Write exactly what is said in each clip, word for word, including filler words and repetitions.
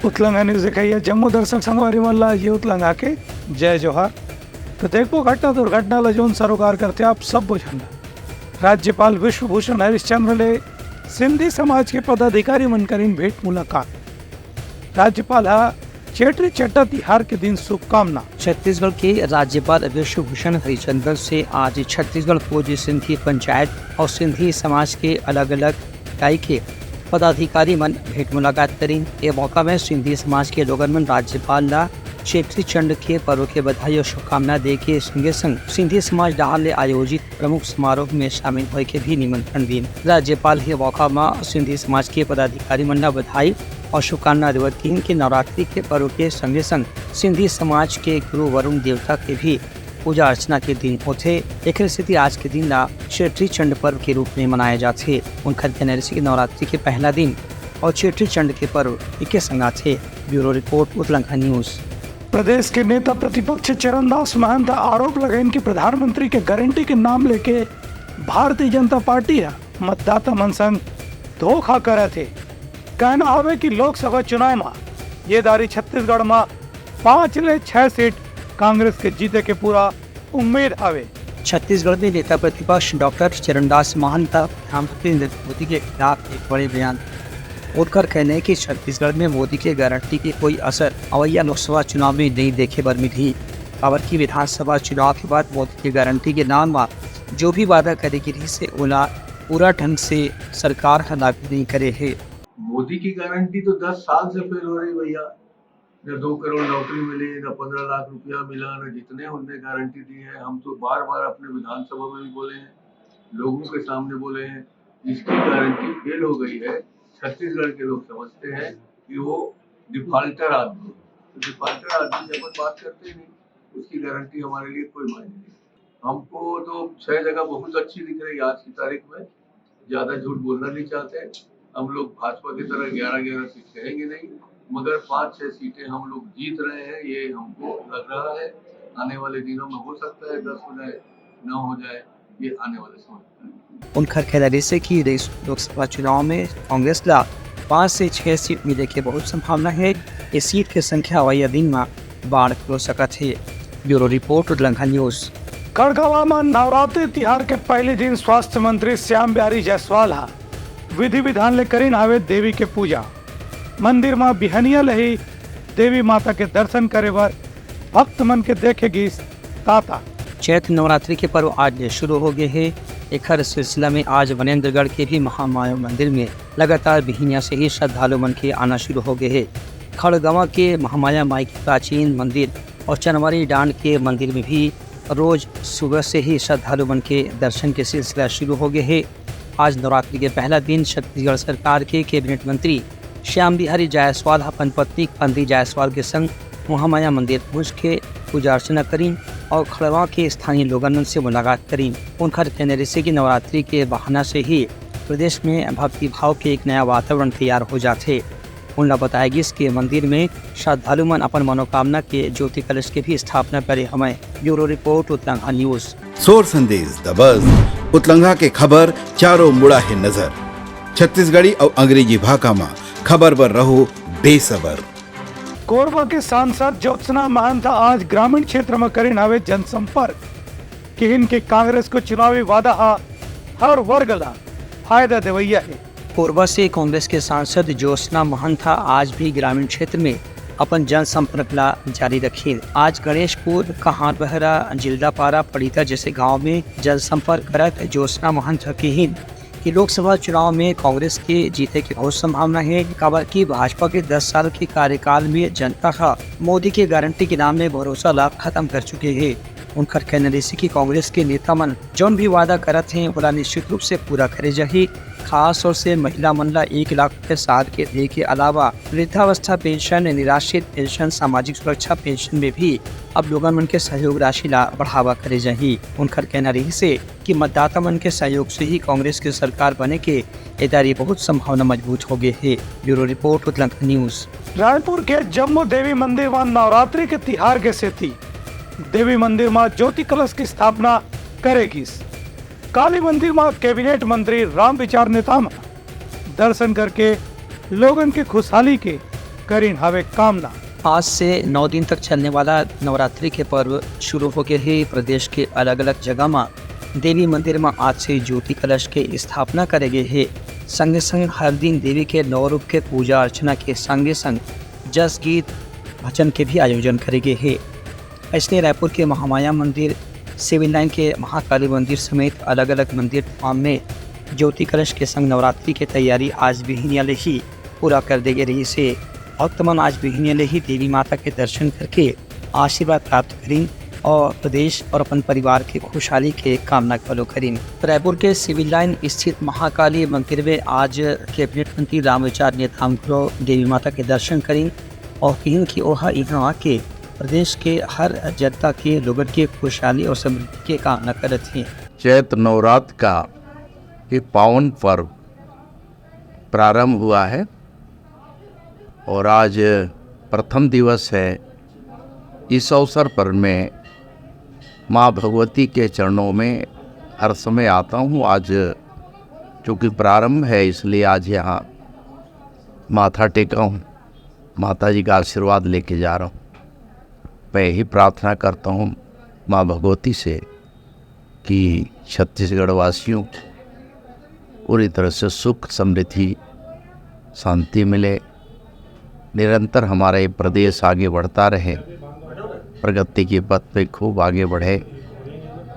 उतलंगा news देखइया जम्मो दर्शक संगवारी मन ला ये उतलंगा के जय जोहार। तो देखबो घटना दुर्घटना ला जोन सरोकार करथे आप सब झन ला। राज्यपाल विश्वभूषण हरिश्चंद्र ले सिंधी समाज के पदाधिकारी मन करिन भेंट मुलाकात। राज्यपाल ह चेट्री चड्डा तिहार के दिन शुभकामना। छत्तीसगढ़ के राज्यपाल विश्वभूषण हरिचंदन से आज छत्तीसगढ़ पूज्य सिंधी पंचायत और सिंधी समाज के अलग-अलग इकाई के पदाधिकारी मन भेंट मुलाकात करिन। ये मौका में सिंधी समाज के लोगन मन राज्यपाल ला चेट्री चंड के पर्व के बधाई और शुभकामना दे के संगे संग सिंधी समाज डहार ले आयोजित प्रमुख समारोह में शामिल होए के भी निमंत्रण दीन। राज्यपाल ये मौका म सिंधी समाज के पदाधिकारी मन ला बधाई और शुभकामना देवत किहिन कि नवरात्रि के पर्व के संगे संग सिंधी समाज के गुरु वरुण देवता के भी पूजा अर्चना के दिन होथे। एखर सेती आज के दिन ला चेट्री चंड पर्व के रूप में मनाया जाथे। उनखर कहना रहिसे कि नवरात्रि के पहला दिन और चेट्री चंड के पर्व एके संग आथे। Bureau report, Utlanga news. प्रदेश के नेता प्रतिपक्ष चरणदास महंत आरोप लगाइन कि प्रधानमंत्री के गारंटी के नाम लेके भारतीय जनता पार्टी ह मतदाता मन संग धोखा करत हे। कहना हवे कि लोकसभा चुनाव म ये दारी छत्तीसगढ़ म पाँच ले छह सीट कांग्रेस के जीते के पूरा उम्मीद हवे। छत्तीसगढ़ में नेता प्रतिपक्ष डॉक्टर चरणदास महंत प्रधानमंत्री नरेंद्र मोदी के खिलाफ एक बड़े बयान। उनकर कहना हे कि छत्तीसगढ़ में मोदी के गारंटी के कोई असर अवइया लोकसभा चुनाव में नइ देखे बर मिलही, काबर कि विधानसभा चुनाव के बाद मोदी के गारंटी के नाम म जो भी वादा करे गे रहिसे, ओला पूरा ढंग से सरकार ह लागू नइ करे हे। मोदी की गारंटी तो दस साल से फेल हो रही भैया, न दो करोड़ नौकरी मिली, न पन्द्रह लाख रुपया मिला, न जितने उनने गारंटी दी है। हम तो बार बार अपने विधानसभा में भी बोले हैं, लोगों के सामने बोले हैं, इसकी गारंटी फेल हो गई है। छत्तीसगढ़ के लोग समझते हैं कि वो डिफॉल्टर आदमी है। तो डिफॉल्टर आदमी से अपन बात करते ही नहीं, उसकी गारंटी हमारे लिए कोई मायने नहीं। हमको तो छह जगह बहुत अच्छी दिख रही है आज की तारीख में, ज्यादा झूठ बोलना नहीं चाहते। हम लोग भाजपा की तरह ग्यारह ग्यारह सीट कहेंगे नहीं, मगर पाँच छह सीटें हम लोग जीत रहे हैं, ये हमको लग रहा है। आने वाले दिनों में हो सकता है दस हो जाए, नौ हो जाए, ये आने वाले समय में। उनखर कहना रहिसे कि इस लोकसभा चुनाव में कांग्रेस ला पाँच से छह सीट मिले के बहुत संभावना हे। ये सीट के संख्या अवइया दिन म बाढ़ हो सकत हे। Bureau report, Utlanga news. Khadgawan म नवरात्रि तिहार के पहले दिन स्वास्थ्य मंत्री श्याम बिहारी जायसवाल ह विधि विधान ले करिन हावे देवी के पूजा। मंदिर म बिहनिया ले ही देवी माता के दर्शन करे बर भक्त मन के देखे गिस तांता। चैत्र नवरात्रि के पर्व आज ले शुरू हो गे हे। एखर सिलसिला में आज मनेंद्रगढ़ के भी महामाया मंदिर में लगातार बिहनिया से ही श्रद्धालु मन के आना शुरू हो गे हे। खड़गवां के महामाया माई के प्राचीन मंदिर और चनवारी डांड के मंदिर में भी रोज सुबह से ही श्रद्धालु मन के दर्शन के सिलसिला शुरू हो गे हे। आज नवरात्रि के पहला दिन छत्तीसगढ़ सरकार के कैबिनेट मंत्री श्याम बिहारी जायसवाल अपन पत्नी कांति जायसवाल के संग महामाया मंदिर पहुंच के पूजा अर्चना करिन और खड़गवां के स्थानीय लोगन मन से मुलाकात करिन। उनखर कहना रहिसे कि नवरात्रि के बहाना से ही प्रदेश में भक्ति भाव के एक नया वातावरण तैयार हो जाथे। उनला बताया गिस के मंदिर में श्रद्धालु मन अपन मनोकामना के ज्योति कलश के भी स्थापना करे हवय। Bureau report, Utlanga news. सोर संदेश दबस, उतलंगा के खबर चारों मुड़ा हे नजर। छत्तीसगढ़ी अउ अंग्रेजी भाखा म खबर बर रहो बेसबर। कोरबा के सांसद ज्योत्सना महंत आज ग्रामीण क्षेत्र म करिन हावे जनसंपर्क। किहिन के कांग्रेस को चुनावी वादा ह हर वर्ग ला फायदा देवैया हे। कोरबा से कांग्रेस के सांसद ज्योत्सना महंत ह आज भी ग्रामीण क्षेत्र में अपन जनसंपर्क ला जारी रखिन। आज गणेशपुर, कहारबहरा, जिल्दापारा, पड़ीता जैसे गांव में जनसंपर्क करत ज्योत्सना महंत ह किहिन कि लोकसभा चुनाव में कांग्रेस के जीते के बहुत संभावना हे, काबर कि भाजपा के दस साल के कार्यकाल में जनता ह मोदी के गारंटी के नाम में भरोसा ला खत्म कर चुके हे। उनखर कहना रहिसे कि कांग्रेस के नेता मन जौन भी वादा करत हें, ओला निश्चित रूप से पूरा करे जाही। खास तौर से महिला मन ला एक लाख रुपए साल के दे के अलावा वृद्धावस्था पेंशन, निराश्रित पेंशन, सामाजिक सुरक्षा पेंशन में भी अब लोगन मन के सहयोग राशि ला बढ़ावा करे जाही। उनखर कहना रहिसे कि मतदाता मन के सहयोग से ही कांग्रेस के सरकार बने के ए दारी बहुत संभावना मजबूत हो गे हे। Bureau report, Utlang news. Raipur के जम्मो देवी मंदिर म नवरात्रि के तिहार के सेती देवी मंदिर म ज्योति कलश की स्थापना करे गिस। काली मंदिर म कैबिनेट मंत्री रामविचार नेताम दर्शन करके लोगन के खुशहाली के करिन हवे कामना। आज से नौ दिन तक चलने वाला नवरात्रि के पर्व शुरू हो गए हे। प्रदेश के अलग-अलग जगह म देवी मंदिर म आज से ज्योति कलश के स्थापना करे गए हे। संगे संग हर दिन देवी के नौ रूप के पूजा अर्चना के संगे संग जस गीत भजन के भी आयोजन करे गए हे। अइसने रायपुर के महामाया मंदिर, सिविल लाइन के महाकाली मंदिर समेत अलग-अलग मंदिर धाम में ज्योति कलश के संग नवरात्रि के तैयारी आज बिहनिया ले ही पूरा कर दे गे रहिस हे। भक्त मन आज बिहनिया ले ही देवी माता के दर्शन करके आशीर्वाद प्राप्त करिन और प्रदेश और अपन परिवार के खुशहाली के कामना घलो करिन। रायपुर के सिविल लाइन स्थित महाकाली मंदिर में आज कैबिनेट मंत्री रामविचार नेताम घलो देवी माता के दर्शन करिन और कहिन कि ओह इहां आके प्रदेश के हर जनता के लोगन के खुशहाली और समृद्धि के कामना करत हे। चैत्र नवरात्र का ये पावन पर्व प्रारंभ हुआ है और आज प्रथम दिवस है। इस अवसर पर मैं माँ भगवती के चरणों में हर समय आता हूँ। आज चूँकि प्रारंभ है, इसलिए आज यहाँ माथा टेका हूँ, माता जी का आशीर्वाद लेके जा रहा हूँ। मैं यही प्रार्थना करता हूँ माँ भगवती से कि छत्तीसगढ़ वासियों को पूरी तरह से सुख, समृद्धि, शांति मिले। निरंतर हमारा ये प्रदेश आगे बढ़ता रहे, प्रगति के पथ पे खूब आगे बढ़े।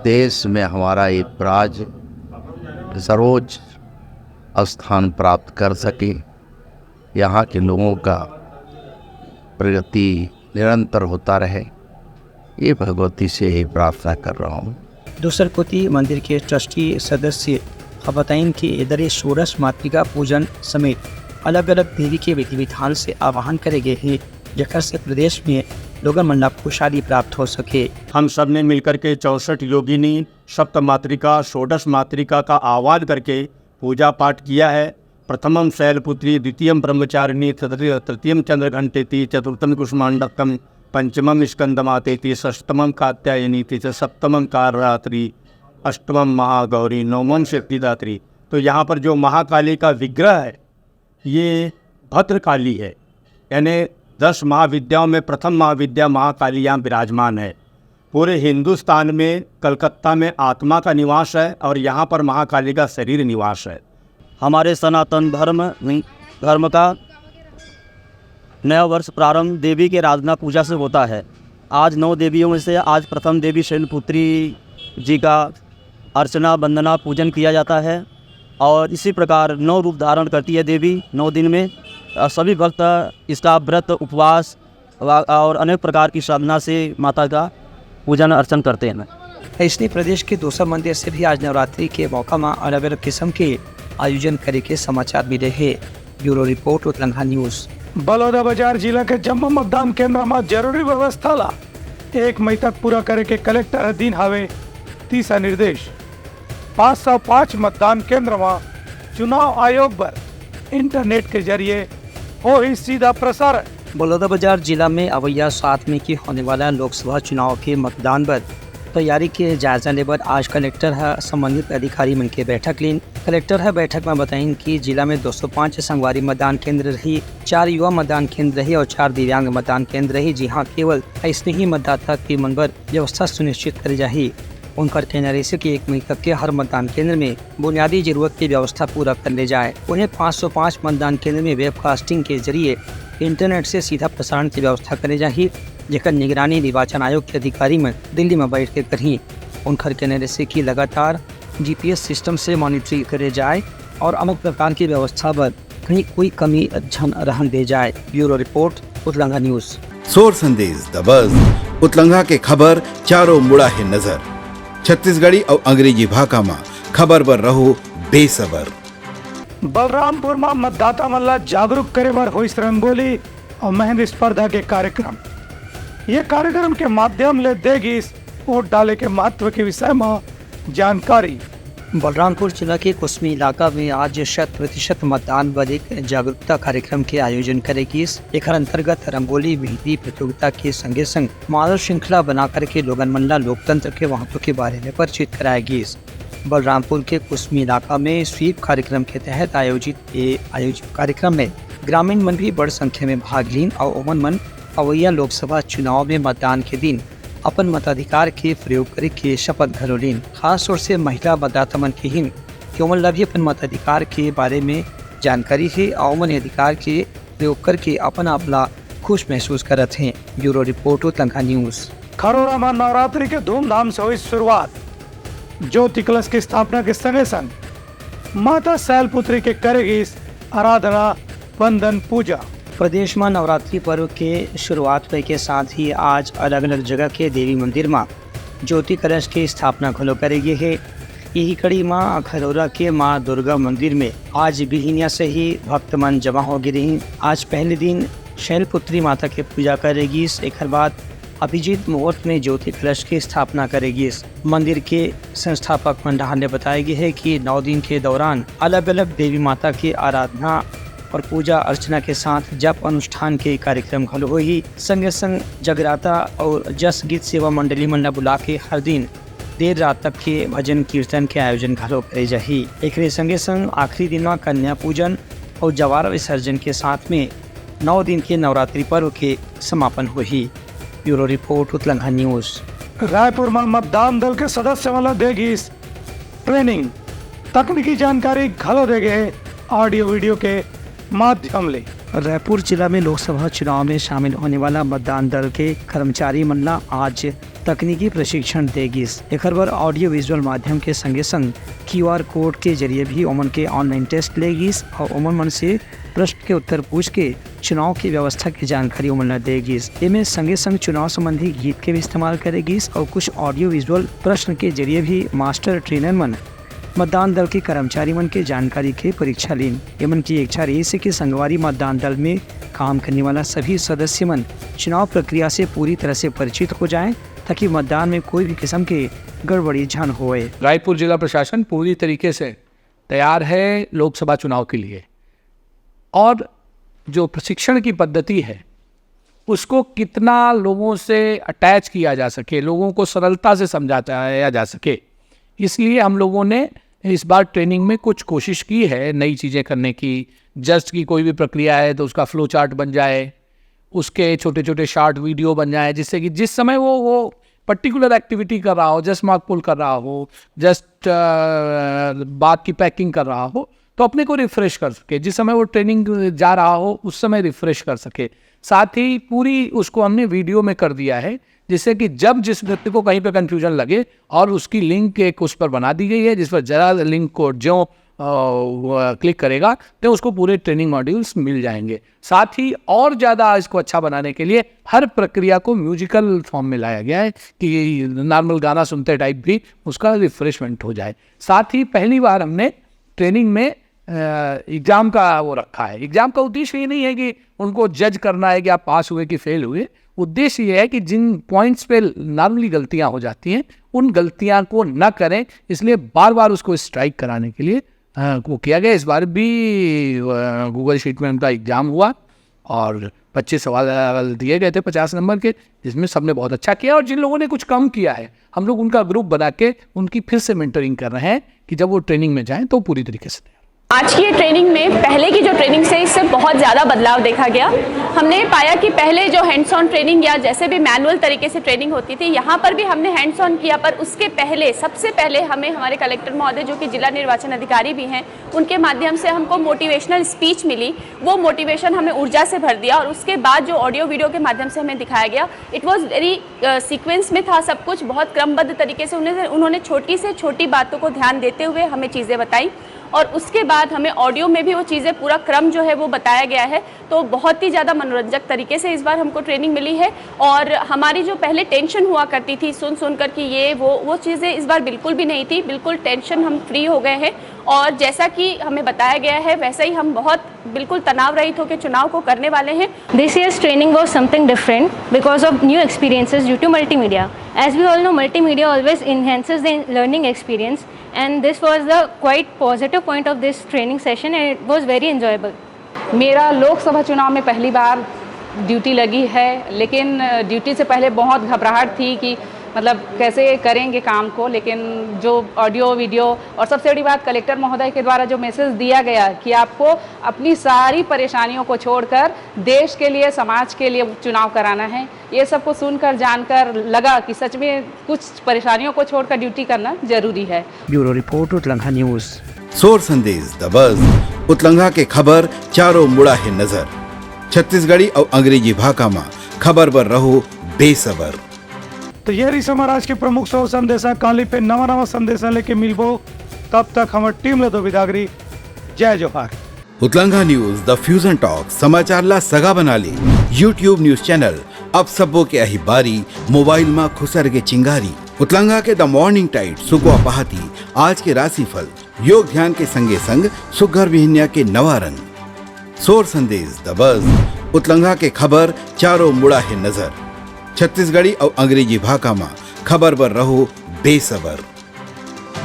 देश में हमारा ये राज्य सर्वोच्च स्थान प्राप्त कर सके, यहाँ के लोगों का प्रगति निरंतर होता रहे, ये भगवती से ही प्रार्थना कर रहा हूँ। दूसर कोति मंदिर के ट्रस्टी सदस्य ह बताइन कि एदरे षोडश मातृका पूजन समेत अलग-अलग देवी के विधि-विधान से आवाहन करे गे हे, जेकर से प्रदेश में लोगन मन ला खुशहाली प्राप्त हो सके। हम सब ने मिलकर के चौसठ योगिनी, सप्त मातृका, षोडश मातृका का आह्वान करके पूजा पाठ किया है। प्रथमम शैलपुत्री, द्वितीयम ब्रह्मचारिणी, तृतीय-, तृतीयम चंद्रघंटेति, चतुर्थम कुष्मांडकम, पंचमम स्कंदमातेति, षष्ठमम कात्यायनीति च, सप्तमम कालरात्रि, अष्टमम महागौरी, नवमम सिद्धिदात्री। तो यहाँ पर जो महाकाली का विग्रह है, ये भद्रकाली है, यानी दस महाविद्याओं में प्रथम महाविद्या महाकाली यहाँ विराजमान है। पूरे हिंदुस्तान में कलकत्ता में आत्मा का निवास है और यहाँ पर महाकाली का शरीर निवास है। हमारे सनातन धर्म, धर्म का नया वर्ष प्रारंभ देवी के आराधना पूजा से होता है। आज नौ देवियों में से आज प्रथम देवी शैलपुत्री जी का अर्चना, वंदना, पूजन किया जाता है और इसी प्रकार नौ रूप धारण करती है देवी नौ दिन में। और सभी भक्त इसका व्रत, उपवास वा-, और अनेक प्रकार की साधना से माता का पूजन अर्चन करते हैं। अइसने प्रदेश के दूसर मंदिर से भी आज नवरात्रि के मौका म अलग-अलग किसम के आयोजन करे के समाचार मिले हे। Bureau report, Utlangha news. Balodabazar जिला के जम्मो मतदान केंद्र म जरूरी व्यवस्था ला एक मई तक पूरा करे के कलेक्टर ह दीन हावे दिशा निर्देश। पाँच सौ पाँच मतदान केंद्र म चुनाव आयोग बर इंटरनेट के जरिए होही सीधा प्रसारण। बलौदाबाजार जिला में अवैया सात मई के होने वाला लोकसभा चुनाव के मतदान बर तैयारी के जायजा ले बर आज कलेक्टर ह संबंधित अधिकारी मन के बैठक लीन। कलेक्टर ह बैठक म बताइन कि जिला में दो सौ पाँच संगवारी मतदान केंद्र रही, चार युवा मतदान केंद्र रही और चार दिव्यांग मतदान केंद्र रही, जिहां केवल अइसने ही मतदाता के मन बर व्यवस्था सुनिश्चित करे जाही। उनकर कहना रहिसे कि एक मई तक के हर मतदान केंद्र में बुनियादी जरूरत के व्यवस्था पूरा कर ले जाए। उहें, पाँच सौ पाँच मतदान केंद्र में वेबकास्टिंग के जरिए इंटरनेट से सीधा प्रसारण के व्यवस्था करे जाही, जेकर निगरानी निर्वाचन आयोग के अधिकारी मन दिल्ली में बैठ के करही। उनकर कहना रहिसे कि लगातार जीपीएस सिस्टम से मॉनिटरिंग करे जाए और अनेक प्रकार की व्यवस्था बर कहीं कोई कमी झन रहन दे जाए। Bureau report, Utlangha news. सोर संदेश, द बज, उतलंघा के खबर चारों मुड़ा हे नजर। छत्तीसगढ़ी अउ अंग्रेजी भाखा म खबर बर रहो बेसबर। बलरामपुर म मतदाता मन ला जागरूक करे बर होइस रंगोली अउ मेहंदी स्पर्धा के कार्यक्रम। ये कार्यक्रम के माध्यम ले दे गिस वोट डाले के महत्व के विषय म जानकारी। बलरामपुर जिला के कुसमी इलाका में आज शत प्रतिशत मतदान बर एक जागरूकता कार्यक्रम के आयोजन करे गिस। एखर अंतर्गत रंगोली मेहंदी प्रतियोगिता के संगे संग मानव श्रृंखला बना करके लोगन मन ला लोकतंत्र के महत्व के बारे में परिचित कराया गिस। बलरामपुर के कुसमी इलाका में स्वीप कार्यक्रम के तहत आयोजित ये आयोजित कार्यक्रम में ग्रामीण मन भी बड़ संख्या में भाग लीन और ओमन मन अवैया लोकसभा चुनाव में मतदान के दिन अपन मताधिकार के प्रयोग करे के शपथ घलो लीन। खास तौर से महिला मतदाता मन के हिन कि ओमन ला भी अपन मताधिकार के बारे में जानकारी हे और ओमन अधिकार के प्रयोग करके अपन आप ला खुश महसूस करत हें। Bureau report, Utlangha news. Kharora में नवरात्रि के धूमधाम से हुई शुरुआत। ज्योति कलश की स्थापना के संगे संग माता शैलपुत्री के करे गई आराधना, वंदन, पूजा। प्रदेश में नवरात्रि पर्व के शुरुआत होए के साथ ही आज अलग-अलग जगह के देवी मंदिर में ज्योति कलश के स्थापना घलो करे गे हे। यही कड़ी मां खरोरा के मां दुर्गा मंदिर में आज बिहिनिया से ही भक्त मन जमा हो गे रहिन। आज पहले दिन शैलपुत्री माता के पूजा करे गिस, एकर बाद अभिजीत मुहूर्त में ज्योति कलश की स्थापना करे गिस। मंदिर के संस्थापक मन डहार ले बताए गे हे कि नौ दिन के दौरान अलग-अलग देवी माता की आराधना और पूजा अर्चना के साथ जप अनुष्ठान के कार्यक्रम घलो होही। संगे संग जगराता और जस गीत सेवा मंडली मन ला बुला के हर दिन देर रात तक के भजन कीर्तन के आयोजन घलो करे जाही। एकरे संगे संग आखिरी दिन म कन्या पूजन और जवारा विसर्जन के साथ में नौ दिन के नवरात्रि पर्व के समापन होही। Bureau report, Utlangha news. Raipur में मतदान दल के सदस्य वाला दे गिस ट्रेनिंग, तकनीकी जानकारी घलो दे गए ऑडियो वीडियो के माध्यम ले। रायपुर जिला में लोकसभा चुनाव में शामिल होने वाला मतदान दल के कर्मचारी मन ला आज तकनीकी प्रशिक्षण दे गिस। एकर बर ऑडियो विजुअल माध्यम के संगे संग क्यूआर कोड के जरिए भी ओमन के ऑनलाइन टेस्ट ले गिस और ओमन मन से प्रश्न के उत्तर पूछ के चुनाव की व्यवस्था की जानकारी ओमन ला दे गिस। एमे संगे संग चुनाव संबंधी गीत के भी इस्तेमाल करे गिस और कुछ ऑडियो विजुअल प्रश्न के जरिए भी मास्टर ट्रेनर मन मतदान दल के कर्मचारी मन के जानकारी के परीक्षा लीन। एमन की इच्छा रहिस हे कि संगवारी मतदान दल में काम करने वाला सभी सदस्य मन चुनाव प्रक्रिया से पूरी तरह से परिचित हो जाएं, ताकि मतदान में कोई भी किस्म के गड़बड़ी झन होए। रायपुर जिला प्रशासन पूरी तरीके से तैयार है लोकसभा चुनाव के लिए, और जो प्रशिक्षण की पद्धति है, उसको कितना लोगों से अटैच किया जा सके, लोगों को सरलता से समझाया जा सके, इसलिए हम लोगों ने इस बार ट्रेनिंग में कुछ कोशिश की है नई चीज़ें करने की। जज की कोई भी प्रक्रिया है तो उसका फ्लो चार्ट बन जाए, उसके छोटे छोटे शॉर्ट वीडियो बन जाए, जिससे कि जिस समय वो वो पर्टिकुलर एक्टिविटी कर रहा हो, जस्ट मार्क पुल कर रहा हो, जस्ट बात की पैकिंग कर रहा हो, तो अपने को रिफ्रेश कर सके। जिस समय वो ट्रेनिंग जा रहा हो, उस समय रिफ्रेश कर सके। साथ ही पूरी उसको हमने वीडियो में कर दिया है, जिससे कि जब जिस व्यक्ति को कहीं पे कन्फ्यूजन लगे, और उसकी लिंक एक उस पर बना दी गई है, जिस पर जरा लिंक को जो क्लिक करेगा तो उसको पूरे ट्रेनिंग मॉड्यूल्स मिल जाएंगे। साथ ही और ज़्यादा इसको अच्छा बनाने के लिए हर प्रक्रिया को म्यूजिकल फॉर्म में लाया गया है कि नॉर्मल गाना सुनते टाइप भी उसका रिफ्रेशमेंट हो जाए। साथ ही पहली बार हमने ट्रेनिंग में एग्जाम का वो रखा है। एग्जाम का उद्देश्य ये नहीं है कि उनको जज करना है कि आप पास हुए कि फेल हुए। उद्देश्य ये है कि जिन पॉइंट्स पे नॉर्मली गलतियां हो जाती हैं, उन गलतियां को न करें, इसलिए बार बार उसको स्ट्राइक कराने के लिए अ, वो किया गया। इस बार भी गूगल शीट में उनका एग्जाम हुआ और पच्चीस सवाल दिए गए थे पचास नंबर के, जिसमें सबने बहुत अच्छा किया, और जिन लोगों ने कुछ कम किया है, हम लोग उनका ग्रुप बना के उनकी फिर से मेंटरिंग कर रहे हैं कि जब वो ट्रेनिंग में जाएं तो पूरी तरीके से तैयार। आज की ये ट्रेनिंग में पहले की जो ट्रेनिंग से इससे बहुत ज़्यादा बदलाव देखा गया। हमने पाया कि पहले जो हैंड्स ऑन ट्रेनिंग या जैसे भी मैनुअल तरीके से ट्रेनिंग होती थी, यहाँ पर भी हमने हैंड्स ऑन किया, पर उसके पहले, सबसे पहले हमें हमारे कलेक्टर महोदय, जो कि जिला निर्वाचन अधिकारी भी हैं, उनके माध्यम से हमको मोटिवेशनल स्पीच मिली। वो मोटिवेशन हमें ऊर्जा से भर दिया और उसके बाद जो ऑडियो वीडियो के माध्यम से हमें दिखाया गया, इट वॉज वेरी सीक्वेंस में था सब कुछ, बहुत क्रमबद्ध तरीके से उन्हें उन्होंने छोटी से छोटी बातों को ध्यान देते हुए हमें चीज़ें बताई। और उसके बाद हमें ऑडियो में भी वो चीज़ें, पूरा क्रम जो है वो बताया गया है। तो बहुत ही ज़्यादा मनोरंजक तरीके से इस बार हमको ट्रेनिंग मिली है। और हमारी जो पहले टेंशन हुआ करती थी सुन सुन कर कि ये वो वो चीज़ें इस बार बिल्कुल भी नहीं थी, बिल्कुल टेंशन हम फ्री हो गए हैं। और जैसा कि हमें बताया गया है वैसा ही हम बहुत बिल्कुल तनाव रहित होकर चुनाव को करने वाले हैं। This year's training was something different because of new experiences due to multimedia. As we all know, multimedia always enhances the learning experience, and this was the quite positive point of this training session, and it was very enjoyable. मेरा लोकसभा चुनाव में पहली बार duty लगी है, लेकिन duty से पहले बहुत घबराहट थी कि मतलब कैसे करेंगे काम को, लेकिन जो ऑडियो वीडियो और सबसे बड़ी बात कलेक्टर महोदय के द्वारा जो मैसेज दिया गया कि आपको अपनी सारी परेशानियों को छोड़कर देश के लिए, समाज के लिए चुनाव कराना है, ये सबको सुनकर जानकर लगा कि सच में कुछ परेशानियों को छोड़कर ड्यूटी करना जरूरी है। Bureau report, Utlangha news. सोर संदेश द बज, उतलंघा के खबर चारों मुड़ा हे नजर। छत्तीसगढ़ी अउ अंग्रेजी भाखा म खबर बर रहो बेसबर। तो ये रही हमार आज के प्रमुख सोर संदेशा। काली पे नवा नवा संदेशा लेके मिलबो, तब तक हमर टीम ले दो बिदागरी। जय जोहार। उतलंघा न्यूज द फ्यूजन टॉक, समाचार ला सगा बना ले। YouTube न्यूज चैनल, अब सबो के अही बारी, मोबाइल मा खुसर के चिंगारी। उतलंघा के द मॉर्निंग टाइड, सुकवा पहाती, आज के राशिफल, योग ध्यान के संगे संग सुग्घर बिहनिया के नवा रंग। सोर संदेश द बज, उतलंघा के खबर चारों मुड़ा हे नजर। छत्तीसगढ़ी अउ अंग्रेजी भाखा मा खबर बर रहो बेसबर।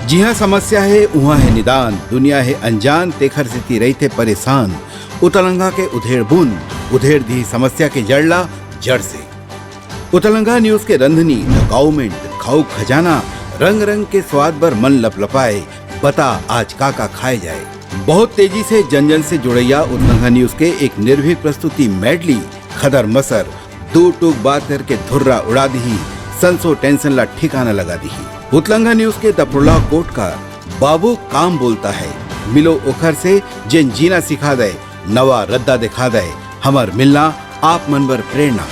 जिहाँ समस्या हे, उहाँ हे निदान, दुनिया हे अनजान, तेखर सेती रहिथे परेशान। उतलंघा के उधेड़ बुन, उधेड़ दिही समस्या के जड़ ला जड़ से। उतलंघा न्यूज के रंधनी, द गाउमेंट, खाऊ खजाना, रंग रंग के स्वाद बर मन लपलपाए, बता आज का का खाए जाए। बहुत तेजी से जन जन से जुड़ैया उतलंघा न्यूज के एक निर्भीक प्रस्तुति मेडली, खदर मसर, दू टूक बात करके धुर्रा उड़ा दिही, संसो टेंशन ला ठिकाना लगा दिही। उतलंघा न्यूज के द प्रोलॉग कोट का बाबू काम बोलता है, मिलो ओखर से जेन जीना सिखा दे, नवा रद्दा दिखा दे, हमर मिलना आप मन बर प्रेरणा।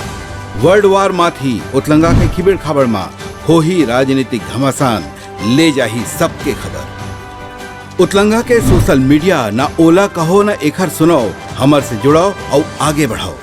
वर्ल्ड वार माथी उतलंगा के खिबेड़ खाबड़ मा होही राजनीतिक घमासान, ले जाही सबके खबर। उतलंगा के सोशल मीडिया ना ओला कहो ना एखर सुनाओ, हमर से जुड़ाओ अउ आगे बढ़ाओ।